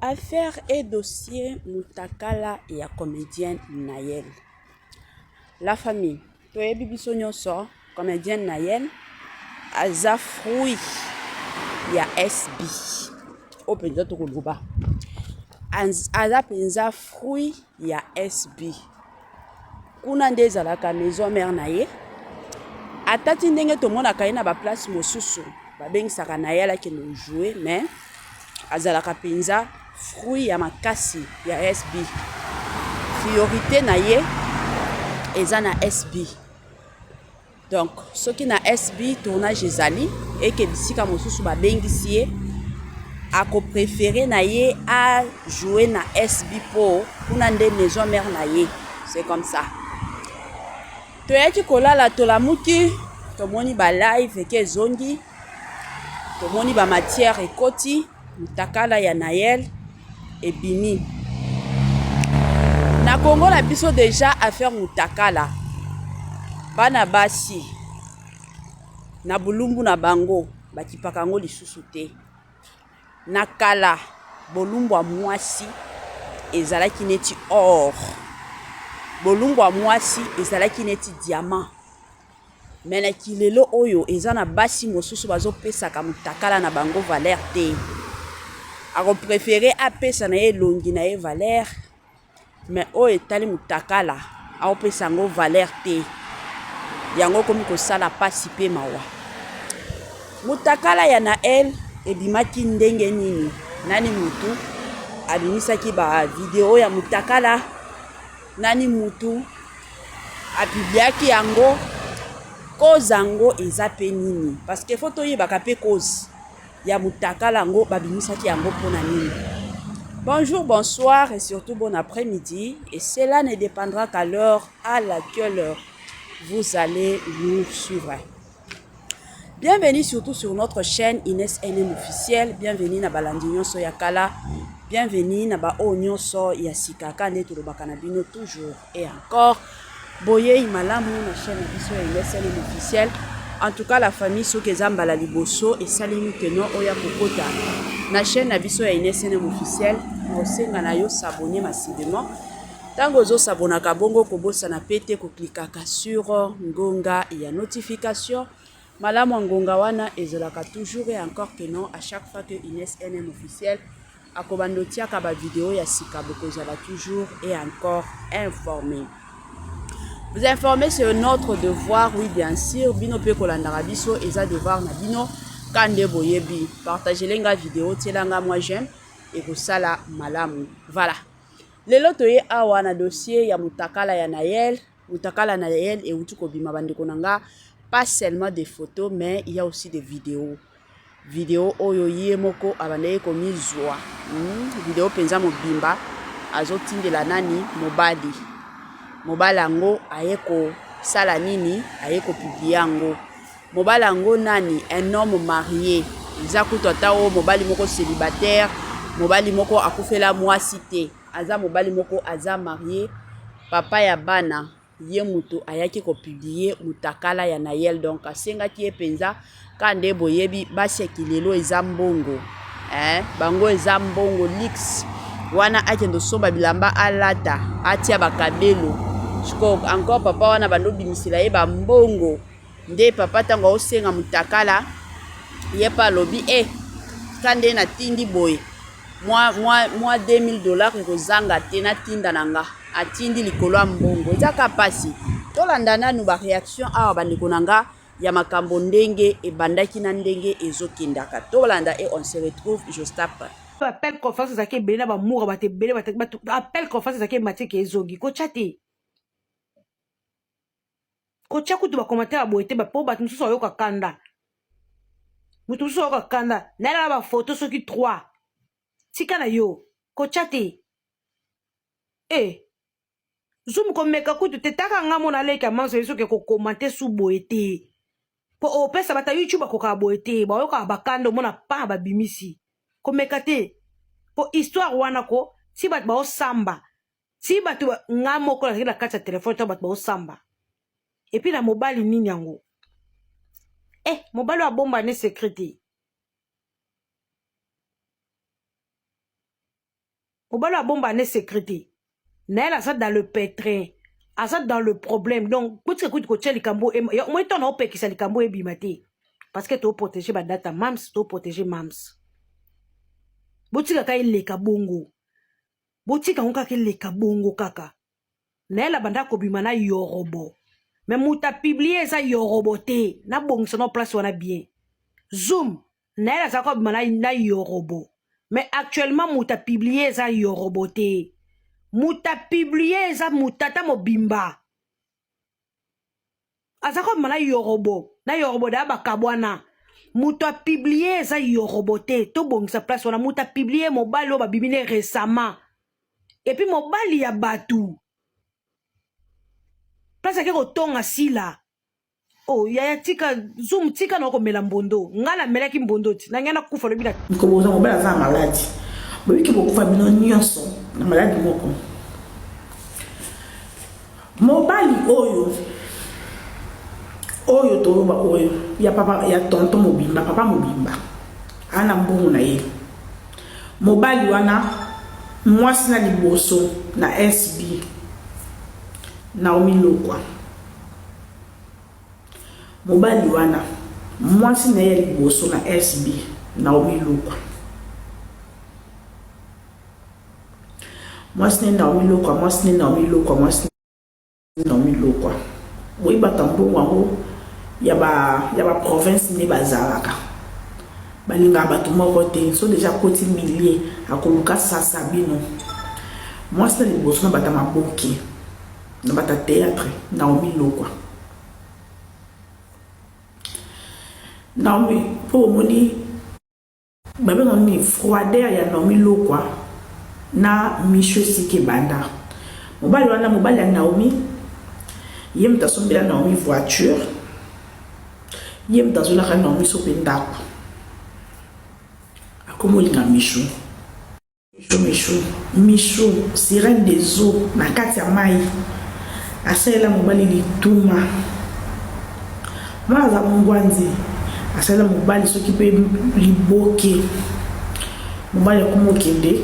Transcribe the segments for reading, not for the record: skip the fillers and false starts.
Affaire et dossier mutakala ya comedienne Nayel. La famille, toyebi biso nyonso comedienne Nayel aza fruit ya SB. Oyo mpenza tokoloba. Aza mpenza fruit ya SB. Kuna nde ezalaka maison mère na ye. Ata ti ndenge tomonaka ye na ba place mosusu babengisaka Nayel akende ko jouer mais azalaka mpenza fruit ya makasi ya SB. Priorite na ye eza na SB. Donc soki na SB tournage ezali eke bisika mosusu babengisi ye ako préférer na ye a jouer na SB po kuna nde maison mère na ye c'est comme ça. Toyaki kolala tolamuki tomoni ba live eke ezongi tomoni ba matière ekoti mutakala ya Nayel ebimi na Congo na biso deja affaire mutakala bana basi na bolumbu na bango bakipaka yango lisusu te na kala bolumbu ya mwasi ezalaki neti or bolumbu ya mwasi ezalaki neti diamant Mais na kilelo oyo eza na basi mosusu bazopesaka mutakala na bango valeur te. Ako preferer apesa na ye elongi na ye valeur mais oyo etali mutakala akopesa yango valeur te. Yango ekomi kosala pasi pe mawa. Mutakala ya Naël ebimaki ndenge nini? Nani mutu abimisaki ba video ya mutakala? Nani mutu a publiaki yango? Cause yango eza pe nini? Parce que faut toyebaka pe cause ya mutakala yango babimisaki yango pona nini? Bonjour, bonsoir et surtout bon après-midi. Et cela ne dépendra qu'à l'heure à laquelle vous allez nous suivre. Bienvenue surtout sur notre chaîne Inès NM officiel. Bienvenue na balandi nyonso ya kala. Bienvenue na ba oyo nyonso ya sika ka nde tolobaka na bino toujours et encore. Boyei malamu na chaîne na biso ya Inès NM officiel. En tout cas la famille soki eza mbala liboso esalemi que non oya kokota na chaîne na biso ya Inès NM officiel na osenga na yo s'abonner massivement. Tango ozo s'abonnaka bongo kobosana pe te ko cliquaka sur ngonga ya notification. Malamu ya ngonga wana ezalaka toujours et encore que non à chaque fois que Ines NM officiel akobanda otiaka ba video ya sika bokozala toujours et encore informé. Vous informer c'est notre devoir, oui bien sûr, bino pe kolandaka biso eza devoir na bino kande boyebi. Partagez nga video, tiela nga moi j'aime ekosala malamu. Voilà. Lelo toye awa na dossier ya mutakala ya Nayel, mutakala Nayel ewuti kobima bandeko na nga, pas seulement des photos mais il y a aussi des videos. Video oyo ye moko abandaki komizwa video mpenza mobimba azotindela nani mobali. Mobali yango aye kosala nini? Aye kopublier yango. Mobali yango nani? Un homme marie. Eza kutu ata oyo mobali moko celibataire, mobali moko akufela mwasi te. Aza mobali moko aza marie, papa ya bana. Ye mutu ayaki ko publier mutakala ya Nayel. Donc asengaki ye penza ka nde boyebi basi ya kilelo eza mbongo. Eh, bango eza mbongo luxe. Wana akende osomba bilamba alata, atia ba kabelo. Sikoyo encore papa wana bando bimisela ye ba mbongo. Nde papa ntango aosenga mutakala ye pe alobi eh ka nde natindi boye mwa, mwa, mwa 2000 dollars ekozanga te natinda na nga atindi likolo ya mbongo eza ka pasi tolanda nanu ba reaction awa bandeko na nga ya makambo ndenge ebandaki na ndenge ezokendaka tolanda et on se retrouve juste après. Appel confiance ezalaki ebele na bamura bato ebele bato appel confiance ezalaki emati ke ezongi kotya te Kotia kutu ba commentaire ya boye te po bato mosusu bayoka kanda. Moto mosusu ayoka kanda. Nayela ba photo soki 3. Tika na yo. Kotia te. Eh. Zoom komeka kutu te taka nga mona leki ya manso ye soki ko commenter su boye te. Po opesa bata YouTube akokaka boye te. Bayokaka bakanda omona pa babimisi. Komeka te. Po histoire wana ko ti bato baosamba ti bato nga moko nazalaki na kati ya telefone ntango bato baosamba epuis na mobali nini yango eh mobali oyo abomba ne secret te. Mobali abomba ne secret te. Naël aza dans le pétrin. Aza dans le problème. Donc, botika kutu kotia likambo omoni ntango naopekisa likambo ebima te. Parce que to protéger ba data mams, to protéger mams. Botika ka eleka bongo. Botika ngo kaka eleka bongo kaka. Naël abanda kobima na yorobo. Mais moto apublie eza yorobo te. Nabongisa na place wana bien. Zoom. Naël aza kobima na, na yorobo. Mais actuellement moto apublie eza yorobo te. Moto apublie eza motata mobimba. Aza kobima na yorobo. Na yorobo da bakabwana. Moto apublie eza yorobo te. Tobongisa place wana. Moto apublie mobali oyo babimi ne récemment. Et puis mobali ya bato. Place ake kotonga sila. Oh, yaya tika zoom tika na komela mbondo. Nga namelaki mbondo ti. Na ngai nakufa lobi na Koboza mobali aza na maladi boyiki bokufa bino nyonso na maladi moko. Mobali oyo oyo toloba oyo ya papa ya tonton mobimba, papa mobimba ana mbongo na ye. Mobali wana mwasi na liboso na SB Naomi Lokwa. Mobali wana mwasi na ye ya liboso na SB Naomi Lokwa. Mwasi na ye Naomi Lokwa, mwasi na ye Naomi Lokwa, mwasi na Naomi Lokwa. Boyi bato ya mbongo yango ya ba ya ba province nde bazalaka. Balingaka bato moko te. So deja akoti milieu akoluka sasa bino. Mwasi na liboso na bato ya maboke na bato ya théâtre Naomi Lokwa. Naomi mpo omoni babenga nini froideur ya Naomi Lokwa na Michou esika ebanda. Mobali wana, mobali ya Naomi, ye moto asombela Naomi voiture, ye moto azolaka Naomi so mpe ndako. Akomi olinga Michou. Michou, Michou, Michou, sirène des eaux na kati ya mai, asalela mobali lituma. Mwana aza mongwanzi, asalela mobali soki mpe liboke. Mobali akomi okende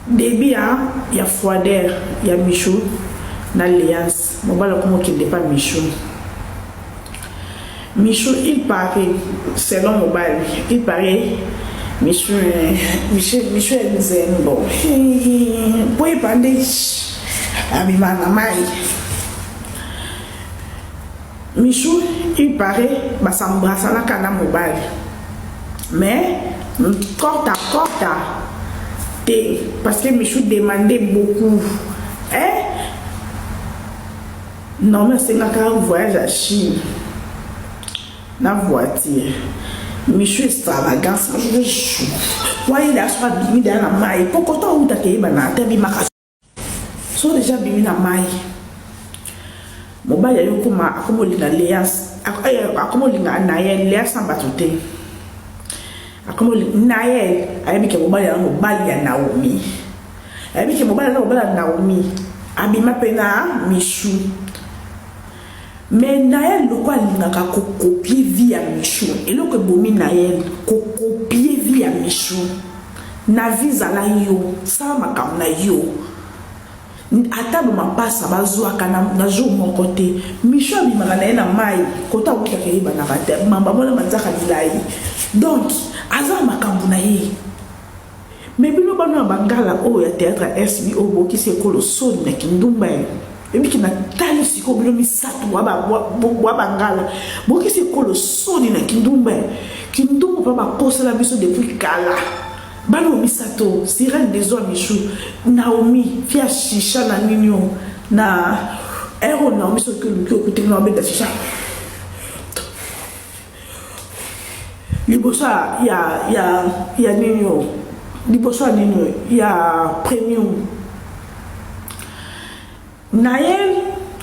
début ya ya froideur ya Michou na Léance, mobali akomi okende pa Michou. Michou, il paraît, selon mobali, il paraît Michou, Michou, Michou ya nzembo po ebande abima na mai. Michou, il paraît basambrasanaka na mobali, mais corta corta te, parce que Michou demandait beaucoup, hein. Naomi asengaka voyage à Chine na voiture. Michou extravagance, waye da so abimi da na mai po kota awutaka eyebana te, abimaka so deja abimi na mai. Mobali ayo koma akoma olinga Léas, akoma olinga Naël, Léas na bato te. Akoma Naël ayebi ke mobali ya mobali ya Naomi, ayebi ke mobali ya mobali ya Naomi abima mpe na Michou. Mais Naël loko alingaka kokopie vie ya Michou. Eloko ebomi Naël, kokopie vie ya Michou. Na vie zala yo, sala makambo na yo. Ata bamapasa bazwaka na, na jour moko te. Michou abimaka na ye na mai, kota awutaka eyebanaka te. Mamba mona manzaka milai. Donc aza na makambo na ye. Mais bino bana ya bangala oyo ya théâtre ya SB oyo bokisi ekolo soni na kindumba ye. Ebiki na tali sikoyo bino misato bwa bangala bokisi ekolo soni na kindumba ye. Kindumba pa bakosela biso depuis kala. Bana oyo misato, Sirène des eaux Michou, Naomi, fia shisha na nini oyo na ero Naomi soki oluki okuteli na obeta shisha liboso ya ya ya nini oyo, liboso ya nini oyo ya premium. Naël,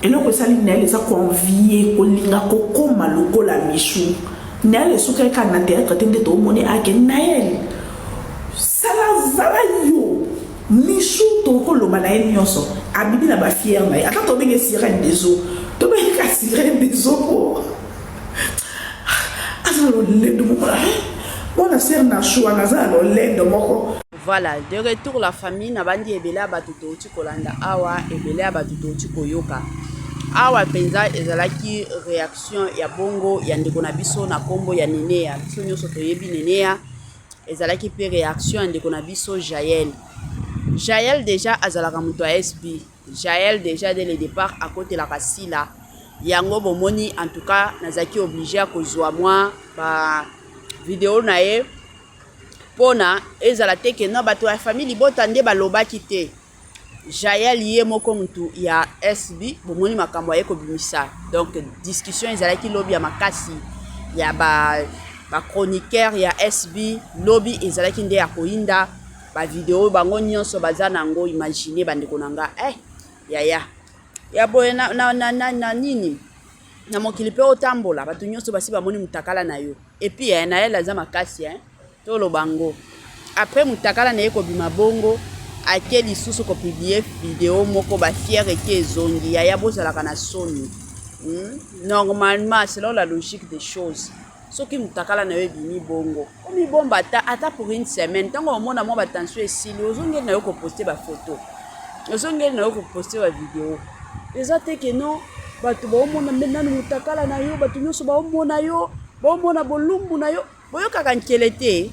eloko esali Naël eza koenvie, kolinga kokoma lokola Michou. Naël esukaki kaka na théâtre te nde toomoni ake Naël sala zala yo Michou tokoloba na ye nyonso abibi na bafiere na ye, ata tobenge sirène des eaux, tobenge ka sirène des eaux po aza na lolendo moko mwana sere na shu wana aza na lolendo moko. Voilà, de retour la famille, nabandi ebele ya bato touti kolanda awa, ebele ya bato touti koyoka. Awa mpenza ezalaki reaction ya bongo ya ndeko na biso na kombo ya Neneya. Biso nyonso toyebi Neneya. Ezalaki mpe reaction ya ndeko na biso Jael. Jael deja azalaka moto ya SB. Jael deja dès le départ akotelaka Sila. Yango bomoni en tout cas nazalaki oblige ya kozwa mwa ba video na ye pona ezala te ke non bato ya famille libota nde balobaki te. Jael ye moko mutu ya SB bomoni makambo aye kobimisa donc discussion ezalaki lobi ya makasi ya ba ba chroniqueur ya SB lobi ezalaki nde ya koyinda ba video bango nyonso baza na yango imagine bandeko na nga eh yaya ya boye na, na, na, na, na nini na mokili mpe otambola bato nyonso basi bamoni mutakala na yo epuis eh, Naël aza makasi eh. Toloba ngo après mutakala naye kobima bongo ake lisusu ko publier video moko ba fière eke ezongi yaya bozalaka na soni hmm? Normalement selon la logique des choses soki mutakala nayo ebimi bongo omibomba ata ata pour une semaine ntango omona mwa ba tension esili ozongeli nayo koposte ba photo ozongeli nayo koposte ba video eza te ke non bato baomona nanu mutakala na yo bato nyonso baomona yo baomona bolumbu na yo. Boyokaka nkele te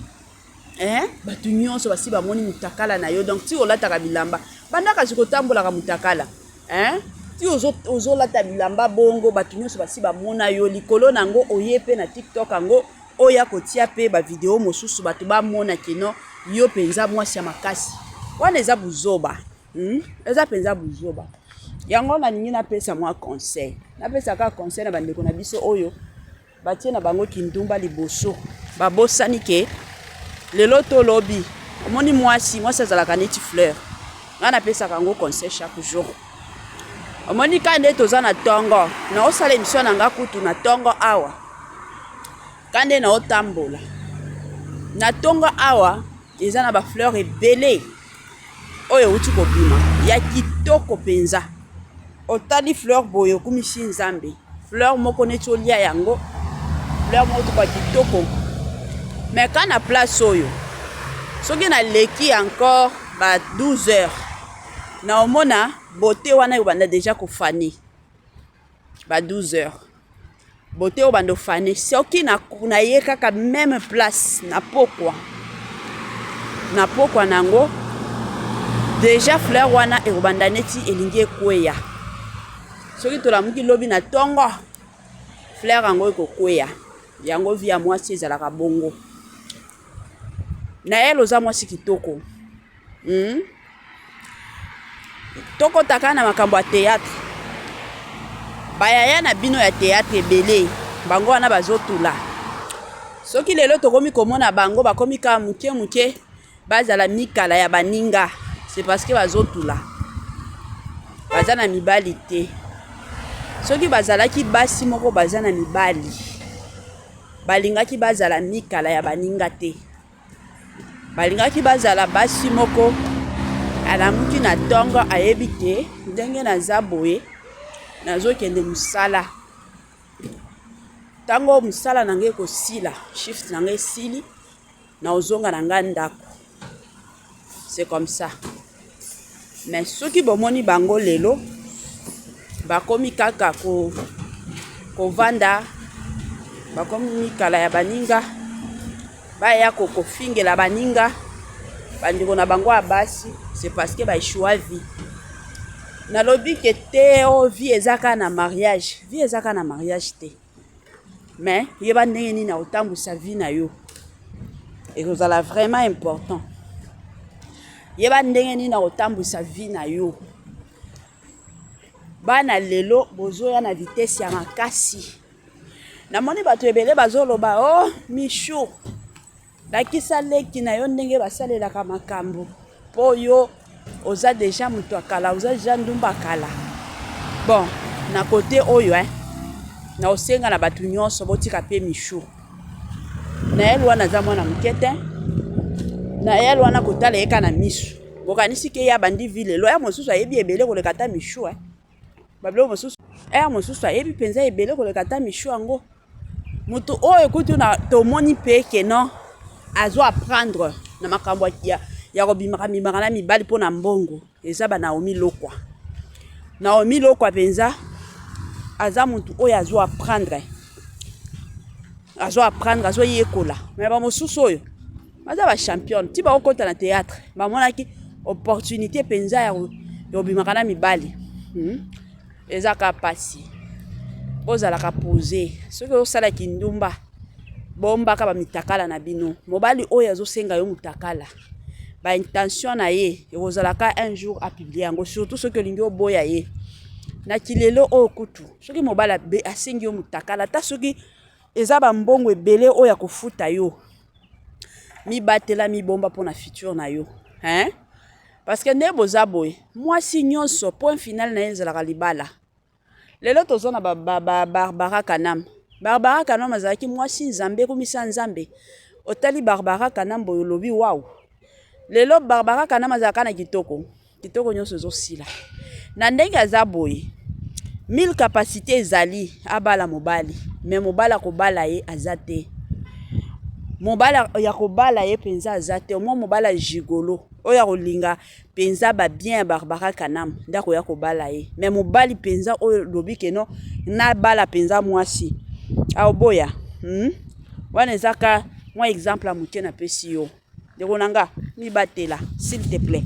eh? Bato nyonso basi bamoni mutakala na yo donc ti olataka bilamba banda kasi kotambolaka mutakala eh? Ti ozolata ozo bilamba bongo bato nyonso basi bamona yo likolo na yango oye mpe na tiktok yango oya kotia mpe bavideo mosusu bato bamona kino yo mpenza mwasi ya makasi wana eza buzoba hmm? Eza mpenza buzoba yango nalingi napesa mwa conseil napesa kaka conseil na bandeko na biso oyo Batie na bango kindumba liboso babosani ke lelo to lobi omoni mwasi mwasi azalaka neti fleur ngai napesaka yango conseil chaque jour omoni ka nde toza na tongo naosala emission na nga kutu na tongo awa ka nde naotambola na tongo awa eza na bafleur ebele oyo euti kobima ya kitoko mpenza Otali fleur boye okumisi Nzambe. Fleur moko neti olia yango. Fleur moko toka kitoko. Mais ka na place oyo soki naleki encore ba 12 heures na omona beauté wana ebanda deja kofane ba 12 heures Beaute oyo bando fane soki na na ye kaka meme place na pokwa na pokwa na yango deja fleur wana ekobanda neti elingi ekweya soki tolamuki lobi na tongo fleur yango ekokweya yango vie ya mwasi ezalaka bongo Naël oza mwasi kitoko hmm? Tokota kaka na makambo ya theatre. Bayaya na bino ya theatre ebele bango wana bazotula. Soki lelo tokomi komona bango bakomi kaka moke moke bazala mikala ya baninga, c'est parce que bazotula. Baza na mibali te. Soki bazalaki basi moko baza na mibali, balingaki bazala mikala ya baninga te. Balingaki bazala basi moko alamuki na ntongo ayebi te ndenge naza boye nazokende mosala ntango mosala na ngai ekosila shift na ngai esili naozonga na ngai ndako c'est comme ça mais soki bomoni bango lelo bakomi kaka ko kovanda bakomi mikala ya baninga baya kofingela baninga bandeko na bango ya basi c'est parce que ba echoua vie nalobi ke te o oh, vie eza kaka na mariage vie eza kaka na mariage te mais yeba ndenge nini akotambwisa vie na yo ekozala vraiment important yeba ndenge nini akotambwisa vie na yo bana lelo bozoya na vitesse ya makasi namoni bato ebele bazoloba o oh, michou Lakisa leki na yo ndenge basalelaka makambo po yo oza deja moto ya kala, oza deja ndumba kala. Bon, na kote oyo eh, na osenga na bato nyonso botika pe Michou. Naël wana aza mwana moke te. Naël wana kotala ye kaka na misu. Bokanisi ke ye abandi vie lelo, heure mosusu ayebi ebele koleka ata Michou eh. Ba biloko mosusu, heure mosusu ayebi mpenza ebele koleka ata Michou yango. Moto oyo kutu na tomoni mpe ke non azo apprendre na makambo ya, ya kobimaka bimaka na mibali mpo na mbongo eza ba Naomi Lokwa. Naomi Lokwa mpenza aza motu oyo azo apprendre, azo apprendre, azoyekola. Me bamosusu oyo baza ba championne ti bakokota na théâtre bamonaki opportunité mpenza ya kobimaka na mibali. Eza kaka pasi, bozalaka pose soki osala kindumba bombaka ba mitakala na bino. Mobali oyo azosenga yo mutakala, ba intention na ye ekozalaka un jour a publier yango, surtout soki olingi oboya ye. Na kilelo oyo kutu soki mobali asengi yo mutakala, ata soki eza ba mbongo ebele oyo akofuta yo, mibatela, mibomba mpona futur na yo, hein? Parce que nde boza boye, mwasi nyonso point final na ye ezalaka libala. Lelo toza na ba, ba, ba Barbara Kanam. Barbara Kanam azalaki mwasi Nzambe, ekomisa Nzambe. Otali Barbara Kanam boye olobi wawu. Lelo Barbara Kanam azalaka na kitoko, kitoko nyonso ezosila. Na ndenge aza boye, mille capacité ezali abala mobali, mais mobali akobala ye aza te. Mobali ya kobala ye mpenza aza te, omwa mobali ya gigolo oyo akolinga mpenza ba bien ya Barbara Kanam nde akoya kobala ye. Mais mobali mpenza oyo lobi ke non nabala mpenza mwasi aoboya. Wana eza ka mwa exemple ya moke napesi yo. Ndeko na nga, mibatela s'il te plaît.